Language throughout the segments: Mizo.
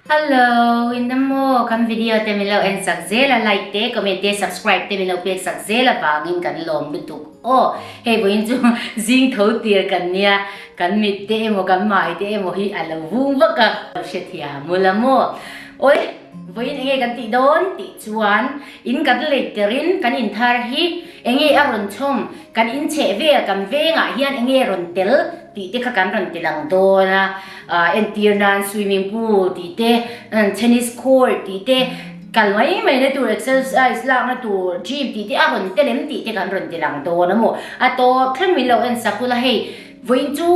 Hello, in dam maw? Kan video te min lo en sak zel a, like te, comment te, subscribe te min lo pek sak zel avangin kan lawm lutuk aw. Hei vawiin chu zing tho tir kan nia, kan mit te emaw kan hmai te emaw hi a lo vung vak a. Lo hrethiam mul a maw? Awi, vawiin enge kan tih dawn tih chuan in kan lei terin kan inthar hi enge a rawn chhawm, kan inchheh vel kan vengah hian enge rawn tel tih te kha kan rawn ti lang dawn a, entir nan swimming pool tih te, tennis court tih te, kal mai mai na tur exercise lak na tur gym tih te a rawn tel em tih te kan rawn ti lang dawn a maw. A tawp thleng min lo en sak ula hei vawiin chu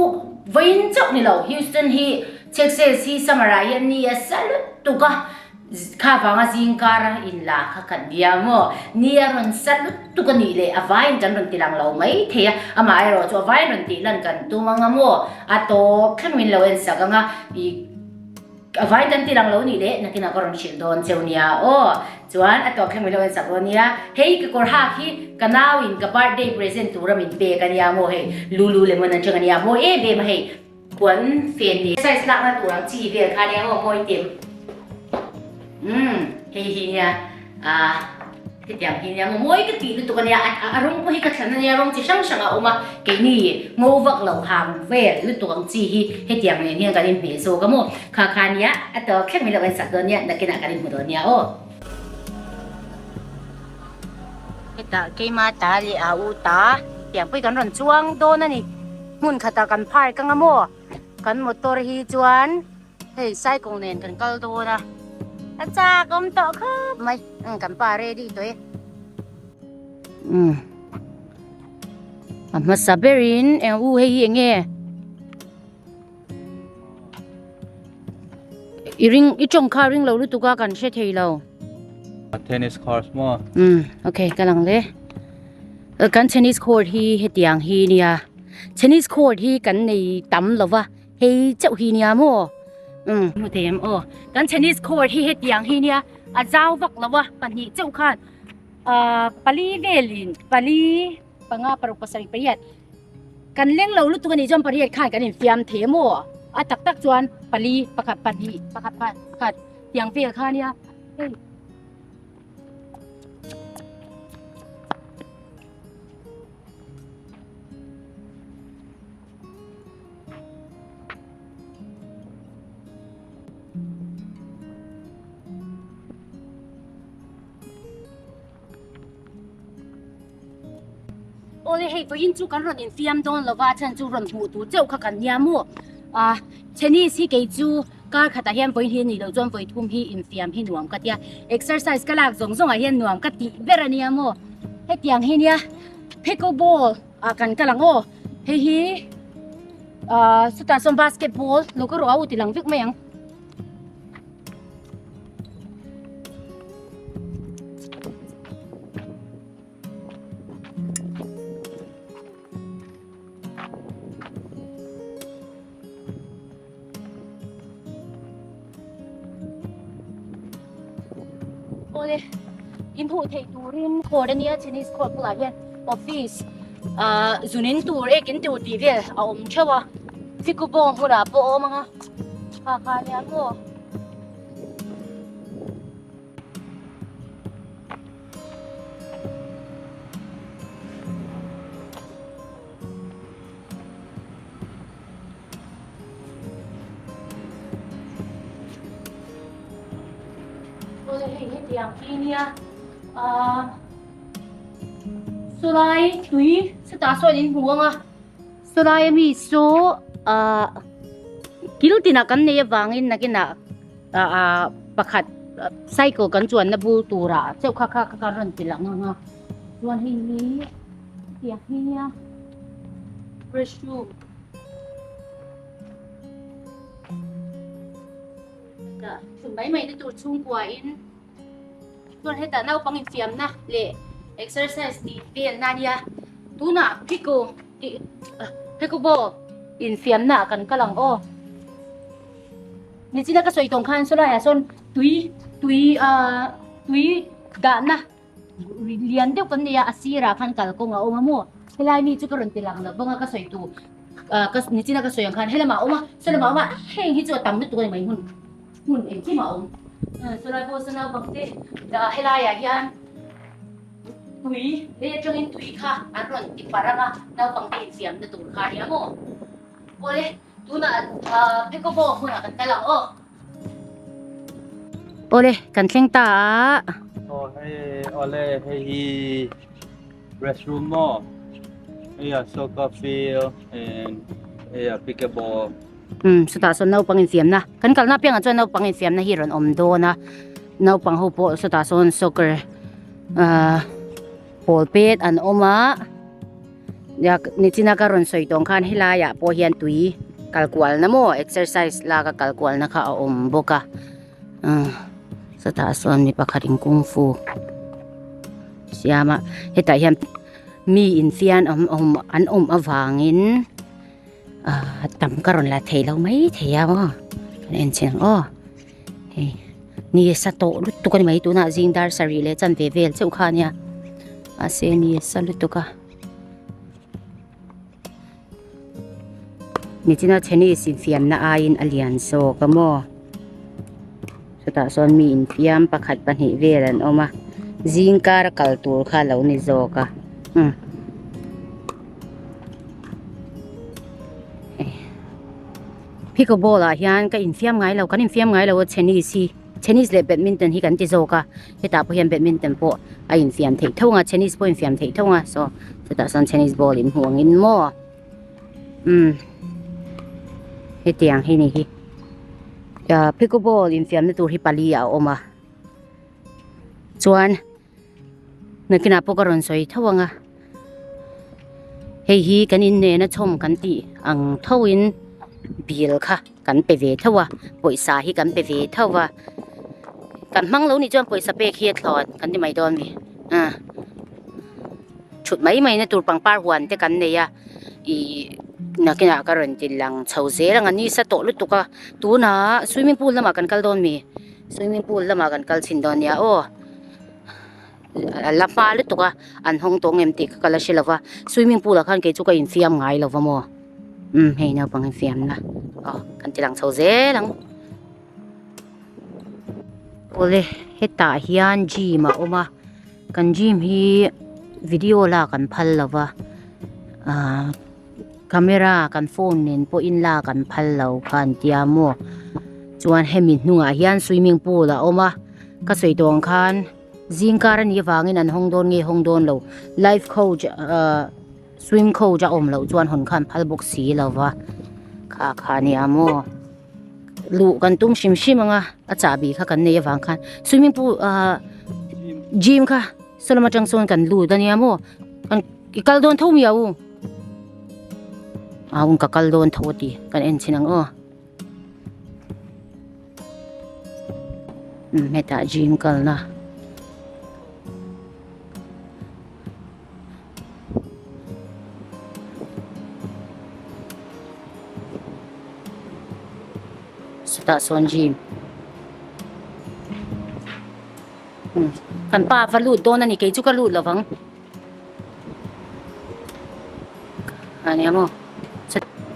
vawiin chauh ni lo Houston hi Texas hi summer ah hian ni a sa lutuk a. Kha vanga zing kar a in la kha khat bia maw? Ni a rawn sa lutuk a nih leh a vaiin kan rawn ti lang lo mai thei a, amah erawh chu a vaiin rawn tih lan kan tum anga maw? A tawp thleng min lo en sak anga i a vaiin kan ti lang lo nih leh nakinah ka rawn hrilh dawn cheu nia aw. Chuan a tawp thleng min lo en sak dawn nia. Hei ka kawr hak hi ka nauin ka birthday present tura min pek a nia maw hei Lululemon atang a nia mawi em em a hei. Puan fen ni. Size lakna tur ang chi vel kha nia maw mawi tim. Umm hei hi nia ah hetiang hi nia maw mawi ka tih lutuk ania a rawng pawh hi ka thlan ania rawng chi hrang hrang a awm a keini ngo vak lo hang vel lutuk ang chi hi hetiang nen hian kan inhmeh zawk a maw kha kha nia a tawp thleng mai lo kan sak dawn nia nakinah kan inhmu dawn nia aw. Hetah keima ta leh a u ta tiang pawh hi kan rawn chuang dawn a ni. Hmun khatah kan park anga maw? Kan motor hi chuan hei cycle nen kan kal dawn a, a chak awm tawh khawp mai. Umm kan pa ready tawh e. Umm a hmasa berin eng u hei hi eng nge? I ring i tawng kha ring lo lutuk a kan hre thei lo. Tennis court maw? Umm okay ka lang le. Kan tennis court hi hetiang hi nia. Tennis court hi kan nei tam lo va hei chauh hi nia maw? Umm hmu thei em aw. Kan tennis court hi hetiang hi nia a zau vak lo a pahnih chauh khan ahh pali velin pali panga paruk pasarih pariat Kan leng lo lutuk a nih chuan pariat khan kan infiam thei a maw? A tak tak chuan pali pakhat pahnih pakhat pakhat tiang vel kha nia hei. Awle hei vawiin chu kan rawn infiam dawn lova chhan chu rawn hmuh tur chauh kha kan nia maw ah tennis hi kei chu kar khatah hian vawiin hi a nih loh chuan vawi thum hi infiam hi nuam ka tia exercise ka lak zawng zawngah hian nuam ka tih ber a nia maw hetiang hi nia pickle ball ah kan kal ang aw hei hi ah chutah sawn basketball lo ka rawh a u ti lang vek mai ang. Awle in hmuh theih turin court ania tennis court bulah hian office ah zunin tur ek in tur tih vel a awm theuh a Fikubawng hmunah pawh a awm ang a kha kha ania maw. Awle hei hetiang hi nia ahh sawlai tui chutah sawn in hmu ang a sawlai ami saw ahh kil tinah kan nei avangin nakinah ahh pakhat cycle kan chuanna bul turah chauh kha kha ka rawn ti lang ang a chuan hei hi hetiang hi nia restroom hetah thun mai mai na tur chhungkua in chuan hetah naupang infiamna leh exercise tih velna ania tunah pickle tih pickle ball infiamna ah kan kal ang aw. Nichina ka sawi tawng khan sawlaiah sawn tui tui ahh tui dahna lian deuh kan nei a a sirah khan kalkawng a awm a maw helai mi chu ka rawn ti lang lo vang a ka sawi tur ah ka nichina ka sawi ang khan helamah a awm a saw lamah a awm a heng hi chu a tam lutuk a ni mai hmun. hmun engkim a awm. Chulai pawh saw naupang te helaiah hian tui lei atangin tui kha an rawn ti parh ang a, naupang te infiamna tur kha a nia maw? Awle tunah Pickleball hmunah kan kal ang aw. Awle kan thleng ta a. Aw hei awle hei hi restroom maw hei a soccer field and hei a pickleball. Umm chutah sawn naupang infiamna kan kalna apiangah chuan naupang infiamna hi rawn awm dawn a naupang ho pawh chutah sawn soccer ahh pawl pet an awm a. Nichina ka rawn sawi tawng khan helaiah pawh hian tui kal kualna maw exercise lak a kal kualna kha a awm bawk a chutah sawn mi pakhat in kungfu siam a hetah hian mi infian awm awm an awm avangin ah tam ka rawn la thei lo mai thei a maw kan en chhin ang aw hei ni sa tawh lutuk a ni mai tunah zing dar sarih leh chanve vel chauh kha a nia mahse ni sa lutuk a. Nichina tennis infiamna aiin a lian zawk a maw chutah sawn mi infiam pakhat pahnih vel an awm a zing kar a kal tur kha alo ni zawk a umm pickleball ah hian ka infiam ngai lo kan infiam ngai lo a tennis hi. Tennis leh badminton hi kan ti zawk a, hetah pawh hian badminton pawh a infiam theih tho ang a, tennis pawh a infiam theih tho ang a, saw chutah sawn tennis ball in hmuh angin maw umm hetiang hi ni hi ah pickle ball infiamna tur hi pali a awm a chuan nakinah pawh ka rawn sawi tho ang a hei hi kan innena chhawm kan tih ang thoin bill kha. Kan pe ve tho a, pawisa hi kan pe ve tho a, kan hmang lo nih chuan pawisa pek hi a thlawn kan ti mai dawn mi ah thut mai mai na tur pangpar huan te kan nei a ih nakinah ka rawn ti lang chho zel ang a nisa tawh lutuk a tunah swimming pool lamah kan kal dawn mi swimming pool lamah kan kal chhin dawn nia aw a la hma lutuk a an hawng tawh ngem tih kha ka la hre lo va swimming pool ah khan kei chu ka infiam ngai lo va maw. Umm hei naupang hi fiamna aw kan ti lang chho zel ang awle hetah hian gym a awm a kan gym hi video lak an phal lo va ahh camera kan phone nen pawhin lak an phal lo kha an tia maw chuan hemi hnungah hian swimming pool a awm a ka sawi tawh ang khan zingkar a nih avangin an hawng dawn nge hawng dawn lo life coach ahh. Swim coach a awm loh chuan hawn khan phal bawk si lo va, kha kha nia maw luh kan tum hrim hrim ang a, a chahbi kha kan nei avang khan swimming pool ah gym kha saw lam atang sawn kan lut a nia maw kan i kal dawn tho mi a u a un ka kal dawn tho a ti kan en chhin ang aw umm hetah gym kalna. Chutah sawn gym umm kan pa va lut dawn a ni kei chu ka lut lo vang a nia maw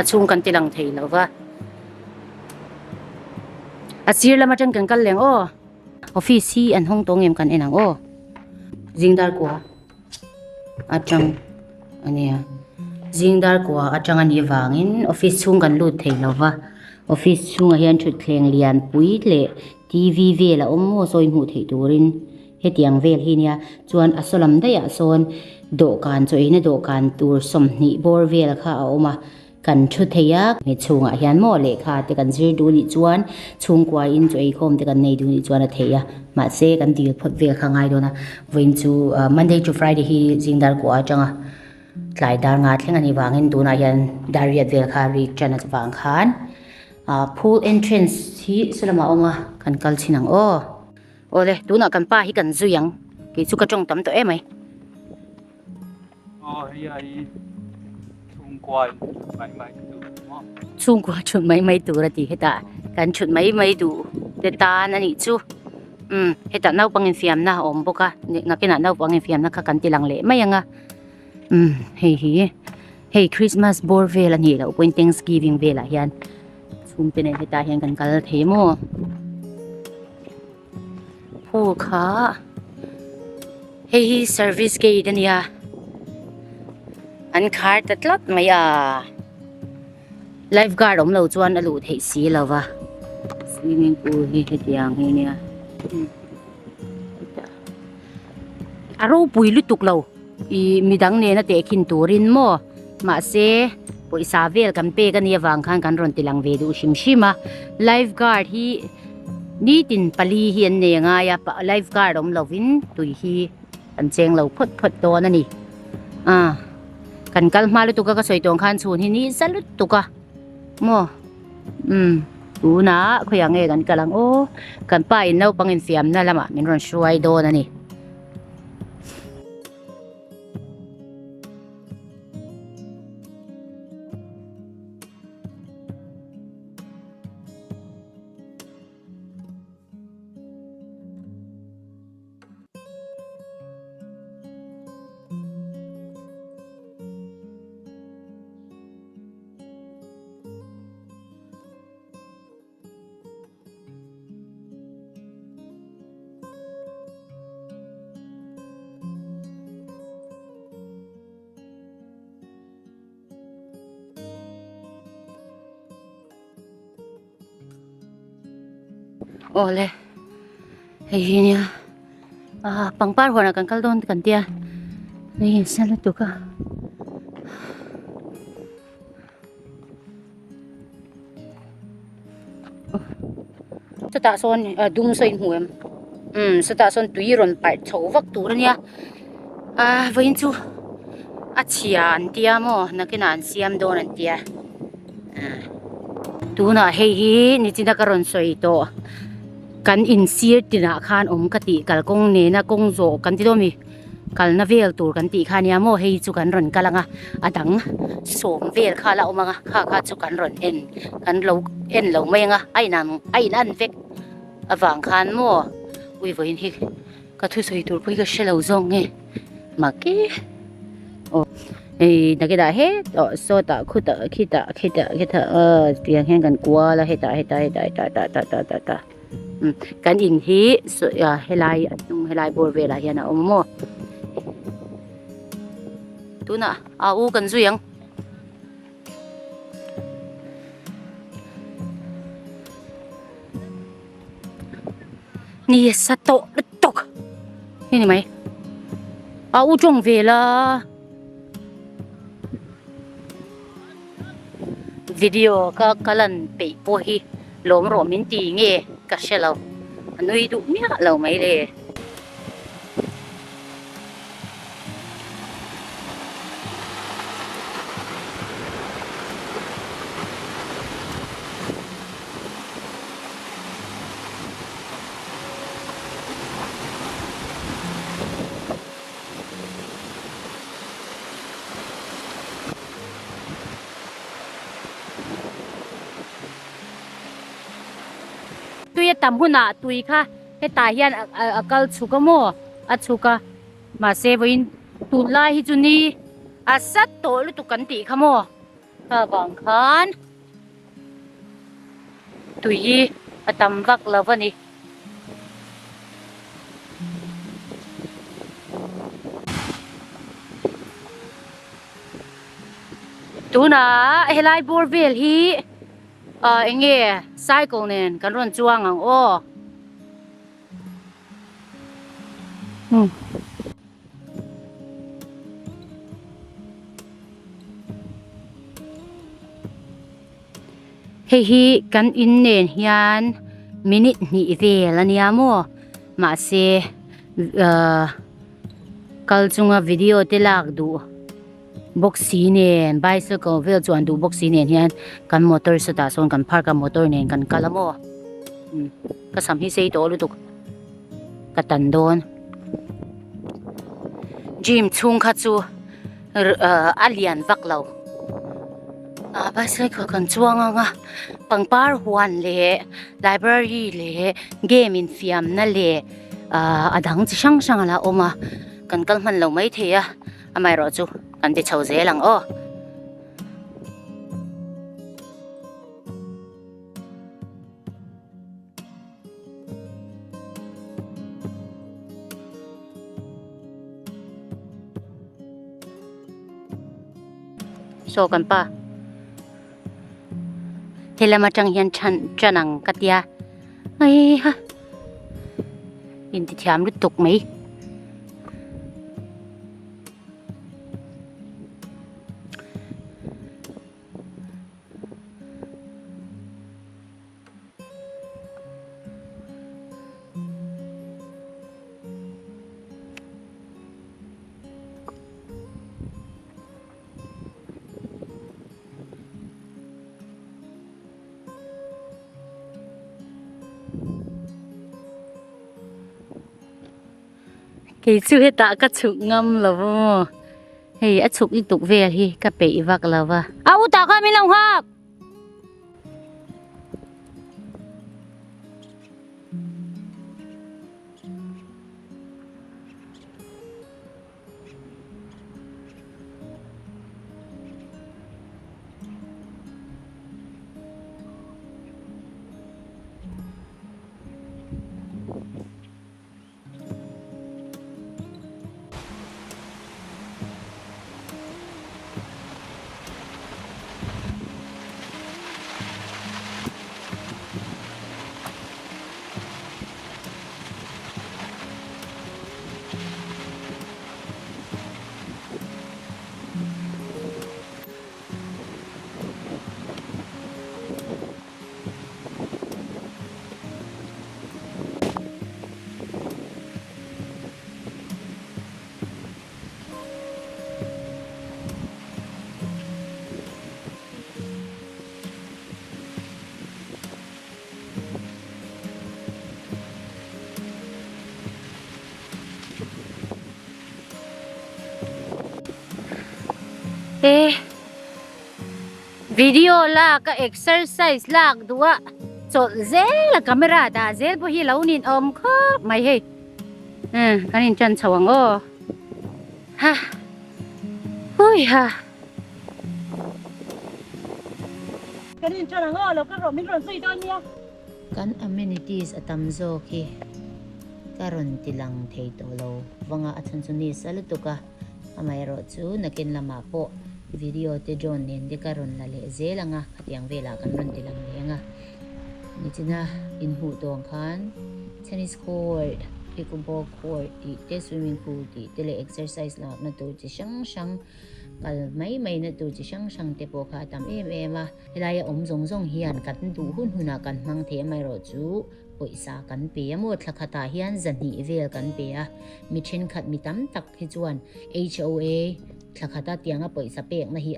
a chhung kan ti lang thei lo va a sir lam atang kan kal leng aw. Office hi an hawng tawh ngem kan en ang aw. Zingdar kua atang a nia. Zingdar kua atang a nih vangin office chhung kan lut thei lo va. Office chhungah hian thutthleng lian pui leh T_V vel a awm maw sawi hmuh theih turin hetiang vel hi nia. Chuan a saw lam daihah sawn dawhkan chaw eina dawhkan tur 20 bawr vel kha a awm a. Kan thu thei a, he chhungah hian maw lehkha te kan zir duh nih chuan chhungkua in chu eikhawm te kan nei duh nih chuan a thei a, mahse kan dil phawt vel kha ngai dawn a, vawiin chu Monday to Friday hi zing dar kua atanga tlai dar nga thleng a nih vangin tunah hian dar riat vel kha rik tan avang khan pool entrance hi saw lamah a awm a, kan kal chhin ang aw. Awle tunah kan pa hi kan zui ang, kei chu ka tawng tam tawh em mai. Chhungkua thut mai mai tur a ti hetah kan thut mai mai duh te tan a nih chu umm hetah naupang infiamna a awm bawk a nakinah naupang infiamna kha kan ti lang leh mai ang a umm hei hi hei christmas bawr vel a nih loh pawhin thanksgiving velah hian chhungte nen hetah hian kan kal thei maw. pool kha hei hi service gate ania an khar ta tlat mai a life guard awm lo chuan a luh theih si lo va swimming pool hi hetiang hi ania a ropui lutuk lo ih midang nena tehkhin turin maw mahse pawisa vel kan pek ania vang khan kan rawn ti lang ve duh hrim hrim a life guard hi nitin pali hi an nei angai a life guard awm lovin tui hi an cheng lo phawt phawt dawn a ni ah kan kal hma lutuk a ka sawi tawng khan chhun hi ni za lutuk a maw umm tunah khawiah nge kan kal ang aw kan pa in naupang infiamna lamah min rawn hruai dawn a ni. Awle hei hi nia ah pangpar huanah kan kal dawn kan tia hei hi nasa lutuk a. Chutah sawn ah dum saw in hmu em umm chutah sawn tui rawn parh chho vak tur ania ah vawiin chu a chhia an tia maw nakinah an siam dawn an tia ah tunah hei hi nichina ka rawn sawi tawh kan insir tinah khan awm ka tih kalkawng nena kawng zawh kan ti dawn a mi. Kalna vel tur kan tih kha ania maw hei chu kan rawn kal ang a a dang sawm vel kha la awm ang a kha kha chu kan rawn en kan lo en lo mai ang a a inang a in an vek avang khan maw ui vawiin hi ka thusawi tur pawh hi ka hre lo zawk nge mak e aw hei nakinah hetah sawtah khutah khitah khitah khitah aw tiang hian kan kual a hetah hetah hetah hetah tah tah tah tah tah. Kan in hi helai a hnung helai bawr velah hian a awm maw tunah a u kan zui ang ni a sa tawh lutuk hei ni mai a u tawng ve la. Video ka ka lan peih pawh hi lawm rawh min ti nge ka hre lo a nui duh miah lo mai le. Tui a tam hunah tui kha hetah hian a kal chhuk a maw a chhuk a mahse vawiin tunlai hi chu ni a sat tawh lutuk kan tih kha maw kha vang khan tui hi a tam vak lo a ni. Tunah helai bawr vel hi ah eng nge cycle nen kan rawn chuang ang aw. Hei hi kan in nen hian minute hnih vel a nia maw mahse ahh kal chunga video te lak duh bawk si nen bicycle vel chuan duh bawk si nen hian kan motor sawtah sawn kan park a motor nen kan kal a maw ka sam hi sei tawh lutuk ka tan dawn gym chhung kha chu a lian vak lo ah bicycle kan chuang ang a pangpar huan leh library leh game infiamna leh ah a dang chi hrang hrang a la awm a kan kal hman lo maithei a amaherawh chu kan ti chho zel ang aw. Saw kan pa helam atang hian than tan ang ka tia heiha intithiam lutuk mai. Kei chu hetah ka chhuk ngam lo maw hei a chhuk lutuk vel hi ka peih vak lo va a utah kha min lo nghak. E video lak a exercise lak duh a chawlh zel a camera dah zel pawh hi lo nin awm khawp mai hei kan in tan chho ang aw ha hui ha. Kan in tan ang aw lo ka rawh min rawn zui dawn nia. Kan amenities a tam zawk hi ka rawn ti lang thei tawh lo vanga a chhan chu ni sa lutuk a amaherawh chu nakin lamah pawh video te drone nen te ka rawn la leh zel ang a khatiang velah kan rawn ti lang leh ang a nichina inhmuh tawh ang khan tennis court pickleball court tih te swimming pool tih te leh exercise lakna tur chi hrang hrang kal mai mai na tur chi hrang hrang te pawh kha a tam em em a. Helaia awm zawng zawng hian kan duh hun hunah kan hmang thei amaherawh chu pawisa kan pe a maw thla khatah hian zahnih vel kan pe a, mi thenkhat mi tam tak hi chuan HOA thla khata tianga pawisa pekna hi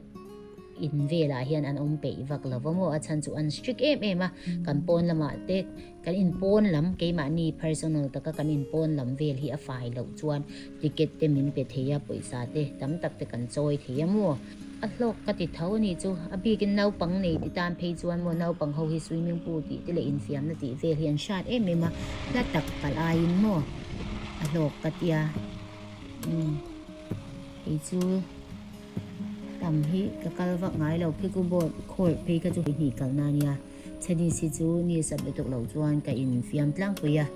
in velah hian an awm peih vak lo va maw a chhan chu an strict em em a, kan pawn lamah te kan inpawn lam keimahni personal taka kan inpawn lam vel hi a fai loh chuan ticket te min pe thei a pawisa te tam tak te kan chawi thei a maw. A hlawk ka ti tho a nih chu. A bikin naupang nei ti tan phei chuan maw naupang ho hi swimming pool tih te leh infiamna tih vel hi an hrat em em a, hla tak kal aiin maw a hlawk ka tia. Umm kei chu tam hi ka kal vak ngai lo pickleball court phei kha chu hnih kalna a nia. Tennis hi chu ni sap lutuk loh chuan ka infiam tlangpui a,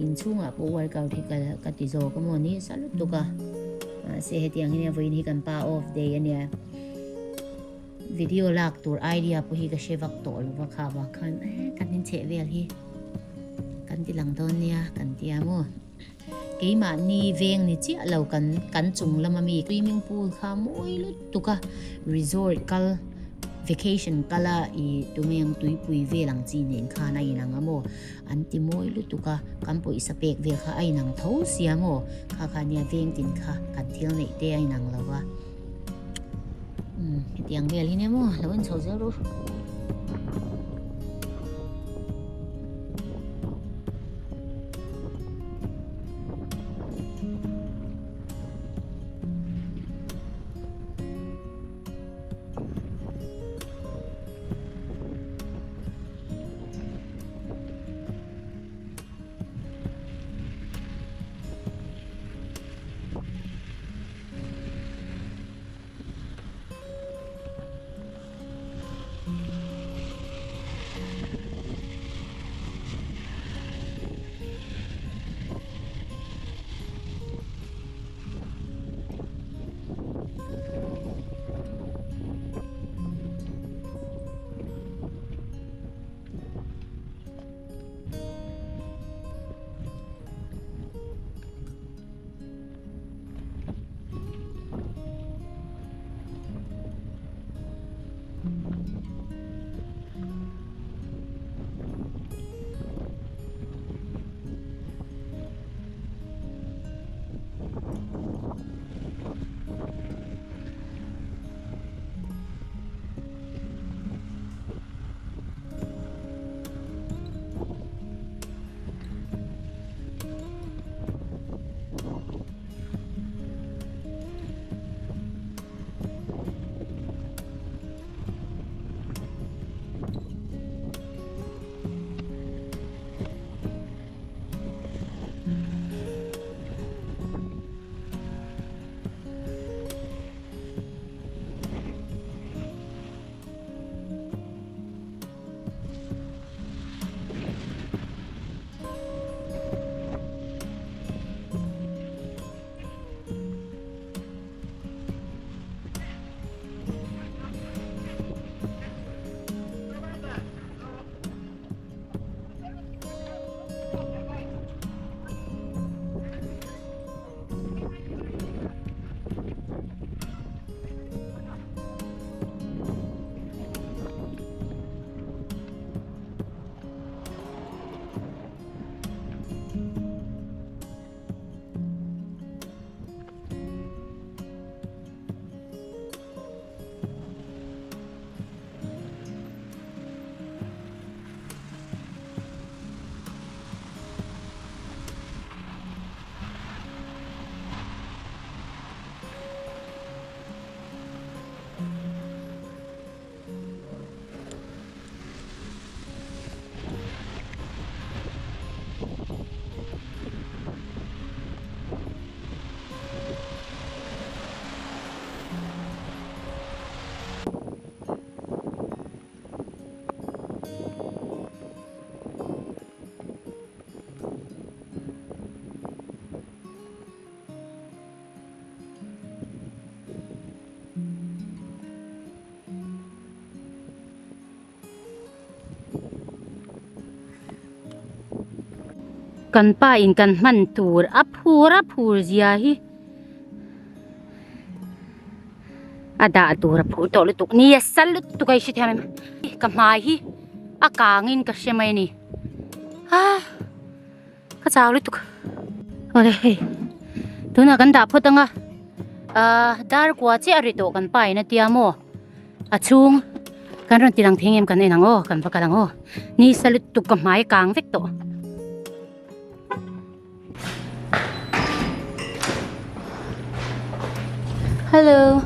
inchhungah pawh workout hi ka ti zawk a maw ni sa lutuk a, mahse hetiang hi nia vawiin hi kan pa off day a nia, video lak tur idea pawh hi ka hre vak tawh lo va kha vang khan kan inchheh vel hi kan ti lang dawn nia kan tia maw. Keimahni veng ni chiah lo kan kan chung lama mi swimming pool kha mawi lutuk a, resort kal vacation kal a ih tumeng tuipui vel ang chi nen khan a inang a maw an ti mawi lutuk a, kan pawisa pek vel kha a inang tho sia maw kha kha nia veng tin kha kan thil neih te a inang lo va umm hetiang vel hi nia maw lo en chho zel ru. Kan pa in kan hman tur a phur a phur zia hi a dah tur a phur tawh lutuk ni a sal lutuk a i hrethiam em ka hmai hi a kang in ka hre mai a ni ah ka chau lutuk awle hei tunah kan dah phawt ang a ah dar kua chiah a ri tawh kan pa in a tia maw. A chhung kan rawn ti lang thei ngem kan en ang aw, kan va kal ang aw. Ni sa lutuk ka hmai kang vek tawh. Hello.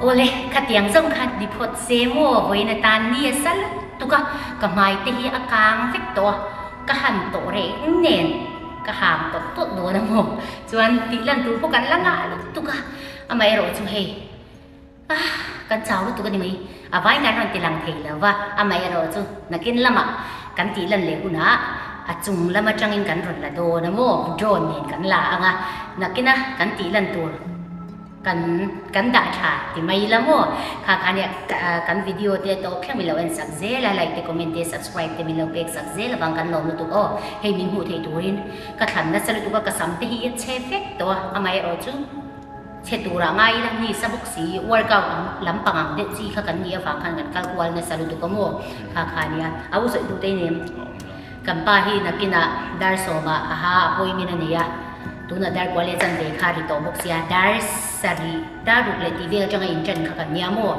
Awle, khatiang zawng kha ni phawt se maw vawiin atan ni a sa lutuk a, ka hmai te hi a kang vek tawh a, ka han tawh reng nen ka hang tawlh tawlh dawn a maw, chuan tih lan tur pawh kan la ngah lutuk a, amaherawh chu hei ah kan chau lutuk a ni mai, a vai kan rawn ti lang thei lo va, amaherawh chu nakin lamah kan tih lan leh hunah a chung lam atangin kan rawn la dawn a maw, drone nen kan la ang a, nakina kan tih lan tur. Kan kan dah tha ti mai ila maw? Kha kha nia kan video te tawp thleng min lo en sak zel a, like te comment te subscribe te min lo pek sak zel avang kan lawm lutuk aw. Hei min hmuh theih turin ka thlan nasa lutuk a, ka sam te hi a chhe vek tawh a, amaherawh chu chhe turah ngai ila ni sa bawk si, workout ang lampang ang deuh chi kha kan nih avang khan kan kal kual nasa lutuk a maw? Kha kha nia a u sawi duh te nem. Kan pa hi nakinah dar sawmah a ha appointment a nei a. Tunah dar kual leh chanve kha ri tawh bawk sia, dar sarih, dar ruk leh tih vel atanga inṭan kha kan nia maw?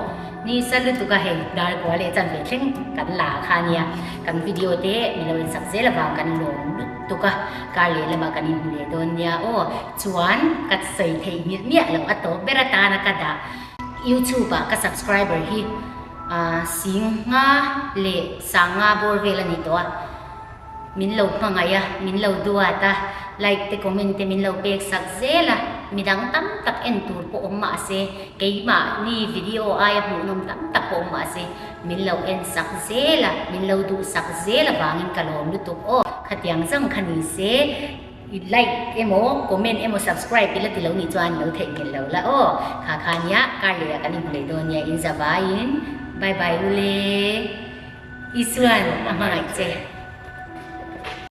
Ni sa lutuk a hei dar kual leh chanve thleng kan la kha nia. Kan video te min lo insak zel avang kan lawm lutuk a, kar leh lamah kan inhmu leh dawn nia aw. Chuan ka sawi theih nghilh miah loh a tawp ber atana ka dah YouTube ah ka subscriber hi sing nga leh sang nga bawr vel a ni tawh a. Min lo hmangaih a, min lo duat a, like te comment te min lo pek sak zel a, midang tam tak en tur pawh awm mah se, keimahni video aia hmuhnawm tam tak pawh awm mah se, min lo en sak zel a, min lo duh sak zel avangin ka lawm lutuk aw. Khatiang zang kha ni se, i like emaw comment emaw subscribe ila ti lo nih chuan lo theih nghelh lo la aw. Kha kha nia, kar leh ah kan inhmu leh dawn nia, in za vaiin bye bye ule. Isuan a hmangaih che.